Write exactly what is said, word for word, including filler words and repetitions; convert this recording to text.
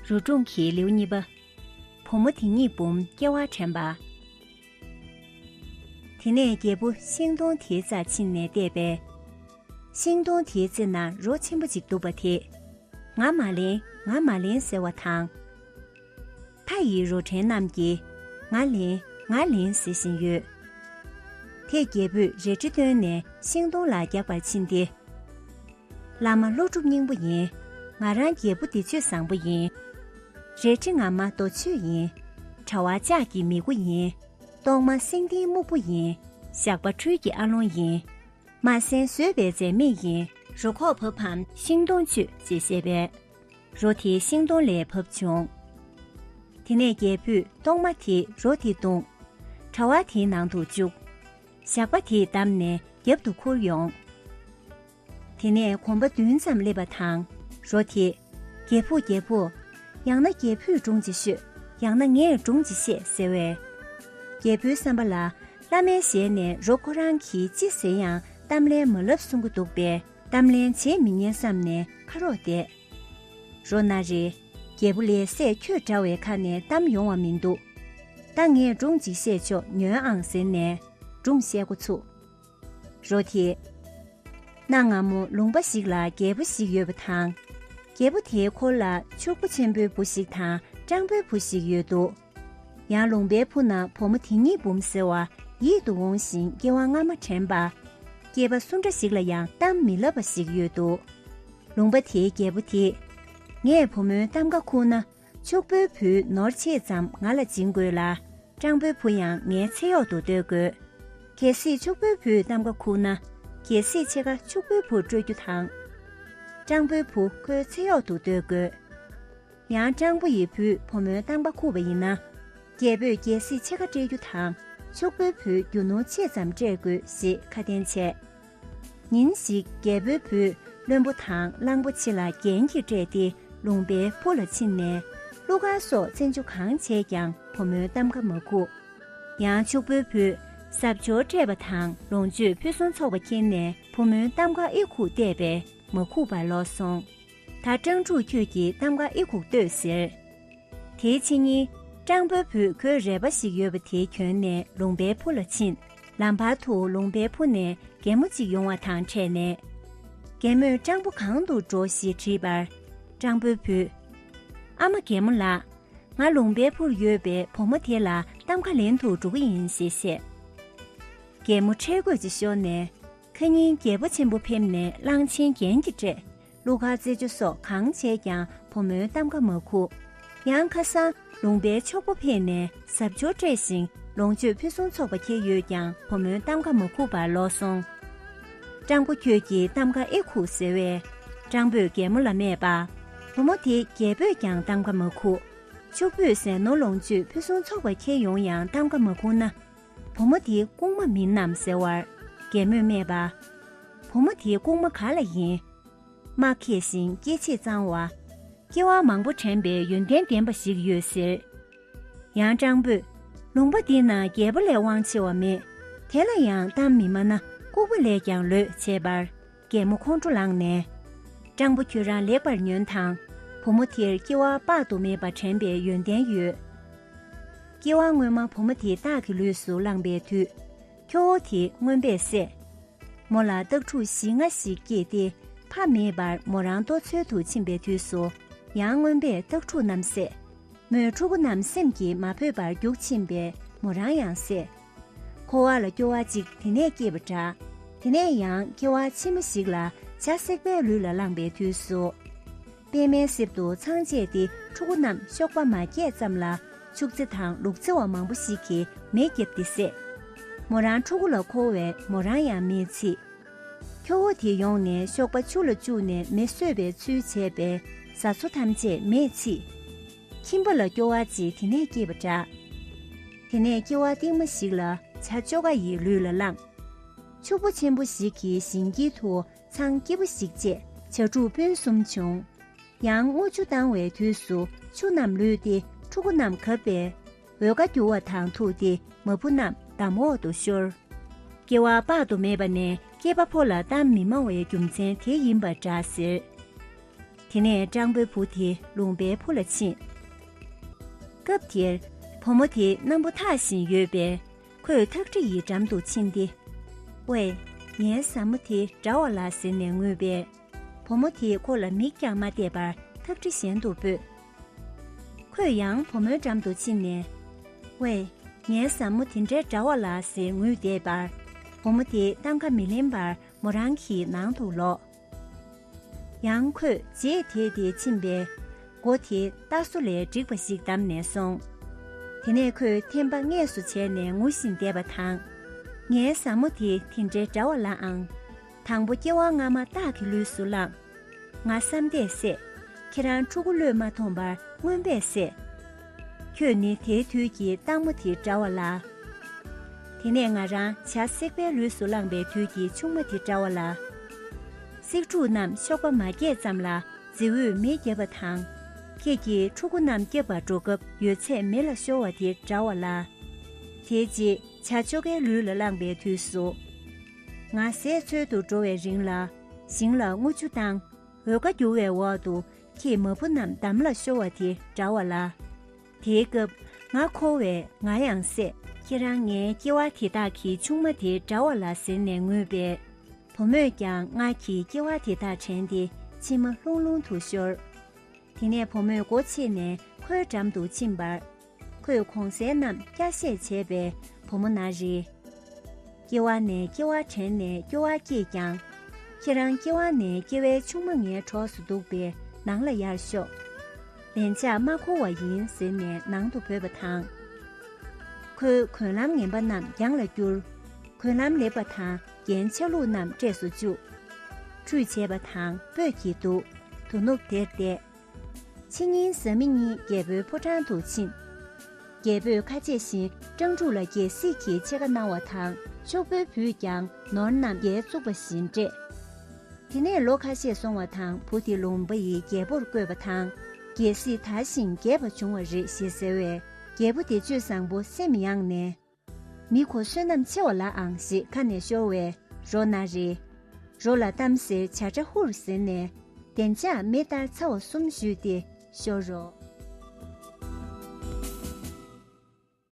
རུ་སྒྲུང་གི་ལེའུ་གཉིས་པ། བུ་མོ་དེ་གཉིས་འབུམ་སྐྱེ་བ་དྲན་པ། དེ་ནས་རྒྱལ་པོ་ཤིང་སྡོང་དེའི་རྩར་ཕྱིན་ནས་བལྟས་པས། ཤིང་སྡོང་དེའི་རྩེ་ན་རོ་ཆེན་པོ་ཅིག་འདུག་པ་དེས། ང་མ་ལེན། ང་མ་ལེན་ཟེར་བ་དང་། མཐའ་ཡི་རོ་བྲན་རྣམས་ཀྱིས། ང་ལེན། ང་ལེན་ཟེར་བཞིན་ཡོད། དེས་རྒྱལ་པོས་རལ་གྲི་བཏོན་ནས་ཤིང་སྡོང་ལ་རྒྱག་པར་ཕྱིན་ཏེ། བླ་མ་ཀླུ་སྒྲུབ་སྙིང་པོ་ཡིན། ང་རང་རྒྱལ་པོ་འདི་ཆོས་བཟང་པོ་ཡིན། རལ་གྲི་རྔ་མ་རྡོ་ཆོས་ཡིན། དྲ་བ་ལྕགས་ཀྱི་མི་མགོ་ཡིན། གཏོར་མ་སེང་ལྡེང་སྨུག་པོ་ཡིན། ཞགས་པ་འཕྲུལ་གྱི་ཨ་ལོང་ཡིན། རྨ་སེན་བཟོད་པའི་རྫས་མེད་ཡིན། རོ་ཁོག་བབས་བམ་ཤིང་སྡོང་གཅོད་ཅེས་བཤད་པས། རོ་དེ་ཤིང་སྡོང་ལས་བབས་བྱུང་། དེ་ནས་རྒྱལ་པོས་གཏོར་མ་དེས་རོ་དེ་བརྡུངས། དྲ་བ་དེའི་ནང་དུ་བཅུག། ཞགས་པ་དེས་བསྡམས་ནས་རྒྱབ་ཏུ་ཁུར་ཡོང་། དེ་ནས་གོམ་པ་བདུན་ཙམ་སླེབས་པ་དང་། རོ་དེས། རྒྱལ་པོ། རྒྱལ་པོ། ཡང་ན་རྒྱལ་པོས་སྒྲུང་ཅིག་ཤོད། ཡང་ན་ངས་སྒྲུང་ཅིག་བཤད་ཟེར་བས། རྒྱལ་པོའི་བསམ་པ་ལ། བླ་མའི་ཞལ་ནས་རོ་ཁོ་རང་གིས་ཅི་ཟེར་ཡང་གཏམ་ལན་མ་ལབ་གསུང་གི་འདུག་པས། གཏམ་ལན་བྱེད་མི་ཉན་བསམ་ནས་ཁ་རོག་བསྡད། རོ་ན་རེ། རྒྱལ་པོ་ལས་སད་ཁྱོད་འདྲ་བའི་ཁ་ནས་གཏམ་ཡོང་བ་མི་འདུག། ད་ངས་སྒྲུང་ཅིག་བཤད་ཆོག། ཉོན་ཨང་ཟེར་ནས་སྒྲུང་བཤད་འགོ་ཚུགས། རོ་དེས། གནའ་སྔ་མོ་ལུང་པ་ཞིག་ལ་རྒྱལ་པོ་ཞིག་ཡོད་པ་དང་། རྒྱལ་པོ་དེའི་འཁོར་ལ་ཕྱུག་པོ་ཆེན་པོའི་བུ་ཞིག་དང་སྤྲང་པོའི་བུ་ཞིག་ཡོད་དོ། ཡང་ལུང་པའི་ཕུ་ན་བུ་མོ་དེ་གཉིས་འབུམ་ཟེར་བ་ཡིད་དུ་འོང་ཞིང་སྐྱེ་བ་སྔ་མ་དྲན་པ། སྐྱེས་པ་སུ་འདྲ་ཞིག་ལ་ཡང་གཏམ་མི་ལབ་པ་ཞིག་ཡོད་དོ། ལུང་པ་དེའི་རྒྱལ་པོ་དེས། ངས་བུ་མོའི་གཏམ་ཁ་ཁུག་ན། ཕྱུག་པོའི་བུའི་ནོར་ཕྱེད་ཙམ་ང་ལ་སྦྱིན་དགོས་ལ། སྤྲང་པོའི་བུ་ཡང་ངའི་ཚེ་གཡོག་ཏུ་གཏོད་དགོས། གལ་སྲིད་ཕྱུག་པོའི་བུས་གཏམ་ཁ་ཁུག་ན། གལ་སྲིད་ཕྱེད་ཀ་ཕྱུག་པོའི་བུར་སྤྲོད་རྒྱུ་དང་། སྤྲང་པོའི་བུ་ཁོའི་ཚེ་གཡོག་ཏུ་གཏོད་དགོས། ཡང་སྤྲང་པོ་ཡི་བུས་བུ་མོའི་གཏམ་ཁ་ཁུག་པ་ཡིན་ན། རྒྱལ་པོས་གལ་སྲིད་ཕྱེད་ཀ་སྤྲད་རྒྱུ་དང་། ཕྱུག་པོའི་བུས་རྒྱུ་ནོར་ཕྱེད་ཙམ་སྤྲད་དགོས་ཞེས་ཁ་དན་བྱས། ཉིན་ཞིག་རྒྱལ་པོའི་བུས་བློན་པོ་དང་གླང་པོ་ཆེ་ལ་རྒྱན་གྱིས་སྤྲས་ཏེ་ལུང་པའི་ཕུ་ལ་ཕྱིན་ནས། གླུ་གར་སོགས་བཙན་བྱོལ་གང་བྱས་ཀྱང་བུ་མོའི་གཏམ་ཁ་མ་ཁུག། ཡང་ཕྱུག་པོའི་བུས་ཟབ་སྦྱོར་སྤྲས་པ་དང་ལོངས་སྤྱོད་ཕུན་སུམ་ཚོགས་པ་ཁྱེར་ནས་བུ་མོའི་གཏམ་ཁ་ཨེ་ཁུག་བལྟས་པས་མ་ཁུག་པར་ལོག་སོང་། ད་སྤྲང་ཕྲུག་ཁྱོད་ཀྱིས་གཏམ་ཁ་ཨེ་ཁུག་ལྟོས་ཟེར། དེའི་ཕྱི་ཉིན། སྤྲང་པོའི་བུས་ཁོའི་རས་པ་ཞིག་ཡོད་པ་དེ་གྱོན་ནས་ལུང་པའི་ཕུ་ལ་ཕྱིན། ལམ་བར་དུ་ལུང་པའི་ཕུ་ནས་རྒན་མོ་གཅིག་ཡོང་བ་དང་འཕྲད་ནས། རྒན་མོས་སྤྲང་པོ་གང་དུ་འགྲོ་ཞེས་དྲིས་པར། སྤྲང་པོའི་བུས། ཨ་མ་རྒན་མོ་ལགས། ང་ལུང་པའི་ཕུར་ཡོད་པའི་བུ་མོ་དེ་ལ་གཏམ་ཁ་ལེན་དུ་འགྲོ་གི་ཡིན་ཞེས་བཤད། རྒན་མོ་ཁྲེལ་དགོད་ཅིག་ཤོར་ནས། ཁ་ཉིན་རྒྱལ་པོ་ཆེན་པོ་ཕེབས་ནས་གླང་ཆེན་རྒྱན་གྱིས་སྤྲས། གླུ་གར་རྩེད་འཇོ་སོགས་གང་བྱས་ཀྱང་བུ་མོའི་གཏམ་ཁ་མ་ཁུག། ཡང་ཁ་སང་ལུང་པའི་ཕྱུག་པོ་ཕེབས་ནས་ཟབ་སྦྱོར་སྤྲས་ཤིང་ལོངས་སྤྱོད་ཕུན་སུམ་ཚོགས་པ་ཁྱེར་ཡོད་ཀྱང་བུ་མོའི་གཏམ་ཁ་མ་ཁུག་པར་ལོག་སོང་། སྤྲང་པོ་ཁྱོད་ཀྱིས་གཏམ་ཁ་ཨེ་ཁུག་ཟེར་བས། སྤྲང་པོས་རྒན་མོ་ལ་སྨྲས་པ། བུ་མོ་དེ་རྒྱལ་པོས་ཀྱང་གཏམ་ཁ་མ་ཁུག། ཕྱུག་པོས་ཟས་ནོར་ལོངས་སྤྱོད་ཕུན་སུམ་ཚོགས་པ་ཁྱེར་ཡོང་ཡང་གཏམ་ཁ་མ་ཁུག་ན། བུ་མོ་དེ་ལྐུགས་མ་མིན་ནམ་ཟེར་བར། རྒན་མོས་སྨྲས་པ། བུ་མོ་དེ་ལྐུགས་མ་ག་ལ་ཡིན། སྨྲ་མཁས་ཤིང་སྐྱེ་མཆེད་གཙང་བ། སྐྱེ་བ་མང་པོ་དྲན་པའི་ཡོན་ཏན་ལྡན་པ་ཞིག་ཡོད་ཟེར། ཡང་སྤྲང་པོས། ལུང་པ་འདི་ན་རྒྱལ་པོ་ལས་དབང་ཆེ་བ་མེད། དེ་ལ་ཡང་གཏམ་མི་སྨྲ་ན་ལྐུགས་པ་ལས་ཀྱང་ལོད་བྱས་པར། རྒན་མོ་ཁོང་ཁྲོ་ལངས་ནས། སྤྲང་པོ་ཁྱོད་རང་ལེགས་པར་ཉོན་དང་། བུ་མོ་དེར་སྐྱེ་བ་དཔག་ཏུ་མེད་པ་དྲན་པའི་ཡོན་ཏན་ཡོད། སྐྱེ་བ་སྔོན་མ་བུ་མོ་དེ་སྟག་གི་ལུས་སུ་བླངས་པའི་དུས། ཁྱོ་བོ་དེ་རྔོན་པས་བསད། མོ་ལ་སྟག་ཕྲུག་བཞི་ལྔ་ཞིག་སྐྱེས་ཏེ། ཕ་མེད་པར་མོ་རང་ལྟོ་འཚོལ་དུ་ཕྱིན་པའི་དུས་སུ། ཡང་རྔོན་པས་སྟག་ཕྲུག་རྣམས་བསད། མོས་ཕྲུ་གུ་རྣམས་སེམས་ཀྱིས་མ་ཕོད་པར་རྒྱུགས་ཕྱིན་པས་མོ་རང་ཡང་བསད། འཁོར་བ་ལ་སྐྱོ་བ་གཅིག་དེ་ནས་སྐྱེས་པ་འདྲ། དེ་ནས་ཡང་སྐྱེ་བ་ཕྱི་མ་ཞིག་ལ་བྱ་སྲེག་པའི་ལུས་ལ་བླངས་པའི་དུས་སུ། པད་མའི་གསེབ་ཏུ་ཚང་བཅས་ཏེ་ཕྲུ་གུ་རྣམས་གཤོག་པ་མ་རྒྱས་ཙམ་ལ་ཕྱུགས་རྫི་དང་ལུག་རྫི་བ་མང་པོ་ཞིག་གིས་མེ་བརྒྱབ་སྟེ་བསད། མོ་རང་ཕྲུ་གུ་ལ་འཁོར་བས་མོ་རང་ཡང་མེས་ཚིག། ཁྱོ་བོ་དེ་ཡོང་ནས་གཤོག་པ་ཆུ་ལ་བཅུག་ནས་མེ་གསོད་པའི་ཚུལ་བྱས་པས་ཟ་མཚོ་ཐམས་ཅད་མེས་ཚིག། ཁྱིམ་པ་ལ་སྐྱོ་བ་གཅིག་དེ་ནས་སྐྱེས་པ་འདྲ། དེ་ནས་སྐྱེ་བ་རྟིང་མ་ཞིག་ལ་བྱ་ཅོ་ག་ཡི་ལུས་ལ་བླངས། ཕྱུག་པོ་ཆེན་པོ་ཞིག་གིས་ཞིང་དཀྱིལ་དུ་ཚང་སྐྱིད་པོ་ཞིག་བཅད་བྱ་ཕྲུག་སྤུན་གསུམ་བྱུང་། ཡང་རྔུལ་ཆུ་བཏང་བའི་དུས་སུ་ཆུ་རྣམས་ལུད་དེ་ཕྲུ་གུ་རྣམས་གབ་པས། འོལ་ཀ་རྒྱུ་བ་དང་ཐུག་སྟེ་མ་བུ་རྣམས་འདམ་འོག་ཏུ་ཤོར། སྐྱེ་བ་དཔག་ཏུ་མེད་པ་ནས་སྐྱེས་པ་ཕོ་ལ་གཏམ་མི་སྨྲ་བའི་རྒྱུ་མཚན་དེ་ཡིན་པ་འདྲ་ཟེར། དེ་ནས་སྤྲང་པོའི་བུ་དེ་ལུང་པའི་ཕུ་ལ་ཕྱིན། སྐབས་དེར་བུ་མོ་དེ་སྣམ་བུ་འཐག་བཞིན་ཡོད་པས། ཁོས་ཐག་ཁྲི་ཡི་འགྲམ་དུ་ཕྱིན་ཏེ། ཝེ། ངའི་བཟའ་མོ་དེ་འདྲ་བ་ལ་ཟེར་ནས་ངུས་པས། བུ་མོ་དེས་ཁོ་ལ་མིག་ཀྱང་མ་བལྟས་པར་ཐག་ཁྲི་གཞན་དུ་སྤོས། ཁོས་ཡང་བུ་མོའི་འགྲམ་དུ་ཕྱིན་ནས། ཝེ། ངའི་བཟའ་མོ་དེ་འདྲའི་འདྲ་བ་ལ་ཟེར་ངུས་བསྡད་པར། བུ་མོ་དེས་གཏམ་ཁ་མི་ལེན་པར་མོ་རང་གི་ནང་དུ་ལོག། ཡང་ཁོས་རྗེས་དེད་དེ་ཕྱིན་པས། སྒོ་དེ་རྟ་སོ་ལས་འགྲིག་པ་ཞིག་བསྡམས་ནས་སོང་། དེ་ནས་ཁོས་ཐེམ་པ་དངོས་སུ་བྱས་ནས་ངུ་བཞིན་བསྡད་པ་དང་། ངའི་བཟའ་མོ་དེ་དེ་འདྲའི་འདྲ་བ་ལ་ཨང་། དང་པོ་སྐྱེ་བ་སྔ་མ་སྟག་གི་ལུས་སུ་བླངས། ང་བསམ་གཏན་བསད། ཁྱེད་རང་ཕྲུ་གུ་བློས་མ་ཐོངས་པར་རྔོན་པས་བསད། ཁྱོད་ནི་དེའི་དུས་ཀྱི་སྟག་མོ་དེ་འདྲ་བ་ལ། དེ་ནས་ང་རང་བྱ་སྲེག་པའི་ལུས་སུ་བླངས་པའི་དུས་ཀྱི་ཆུང་མ་དེ་འདྲ་བ་ལ། སྲེག་ཕྲུག་རྣམས་གཤོག་པ་མ་རྒྱས་ཙམ་ལ་རྫི་བོས་མེ་བརྒྱབ་པ་དང་། ཁྱེད་ཀྱིས་ཕྲུ་གུ་རྣམས་བསྐྱབ་པར་འགྲོ་སྐབས་ཡོད་ཚད་མེ་ལ་ཤོར་བ་དེ་འདྲ་བ་ལ། དེའི་རྗེས་བྱ་བཅོ་ཁའི་ལུས་ལ་བླངས་པའི་དུས་སུ། ང་ཟས་འཚོལ་དུ་འགྲོ་བའི་རིང་ལ་ཞིང་ལ་རྔུལ་ཆུ་བཏང་། འོལ་ཁ་རྒྱུ་བའི་འོག་ཏུ་ཁྱེད་མ་བུ་རྣམས་འདམ་ལ་ཤོར་བ་དེ་འདྲ་བ་ལ། དེའི་སྐབས་ང་འཁོར་བས་ང་ཡང་བསད། ཁྱེད་རང་ངའི་སྐྱེ་བ་དེ་དག་གི་ཆུང་མ་དེ་འདྲ་བ་ལ་ཟེར་ནས་ངུས་པས། བུ་མོས་ཀྱང་སྔར་གྱི་སྐྱེ་བ་དེ་དག་དྲན་ཏེ་མཆི་མ་ལྷུང་ལྷུང་དུ་ཤོར། དེ་ནས་བུ་མོས་སྒོ་ཕྱེ་ནས་ཁོའི་འགྲམ་དུ་ཕྱིན་པར། ཁོས་གོང་གསལ་རྣམས་བསྐྱར་བཤད་བྱས་པས་བུ་མོ་ན་རེ། སྐྱེ་བ་ནས་སྐྱེ་བ་དྲན་ནས་སྐྱོ་བ་སྐྱེས་ཀྱང་། ཁྱེད་རང་སྐྱེ་བ་ནས་སྐྱེ་བའི་ཆུང་མ་ངའི་གྲོགས་སུ་འདུག་པས་ནང་ལ་ཡར་ཤོག། ལན་ཆགས་མ་འཁོར་བ་ཡིན་ཟེར་ནས་ནང་དུ་བོས་པ་དང་། ཁོས་གོན་ལམ་ངན་པ་རྣམས་རྒྱང་ལ་བསྐྱུར། གོས་ལམ་ལེགས་པ་དང་རྒྱན་ཆ་ལུགས་རྣམས་སྤྲས་སུ་བཅུག། ཁྲུས་བྱས་པ་དང་སྤོས་ཀྱིས་བདུག། དོ་ནུབ་དེར་བསྡད། ཕྱི་ཉིན་བཟའ་མི་གཉིས་རྒྱལ་པོའི་ཕོ་བྲང་དུ་ཕྱིན། རྒྱལ་པོས་ཁ་ཆེ་བཞིན་སྤྲང་ཕྲུག་ལ་རྒྱལ་སྲིད་ཀྱི་ཕྱེད་ཀ་གནང་བ་དང་ཤོག་བུའི་ཕུད་ཀྱང་ནོར་རྣམས་རྒྱལ་བཙུགས་པ་བཞིན་སྤྲད། དེ་ནས་ལོ་ཁ་ཤས་སོང་བ་དང་བུ་དེ་ལུང་པ་ཡི་རྒྱལ་པོར་བསྐོས་པ་དང་། རྒྱལ་སྲིད་དར་ཞིང་རྒྱས་པ་བྱུང་བ་རེད་ཞེས་ཟེར་བས། རྒྱལ་པོ་དེ་སྤྱོད་བཟང་པོ་སེམས་ཡངས་ནས། མི་ཁོ་བསོད་ནམས་ཆེ་བ་ལ་ཨང་ཞེས་ཁ་ནས་ཤོར་བས་རོ་ན་རེ། རོ་ལ་གཏམ་ཟེར་བྱ་ཁྲ་ཧུར་ཟེར་ནས། བདེ་འཇགས་མེ་ལྟར་ཚ་བ་གསུམ་བཞུས་ཏེ་ཤོར་རོ།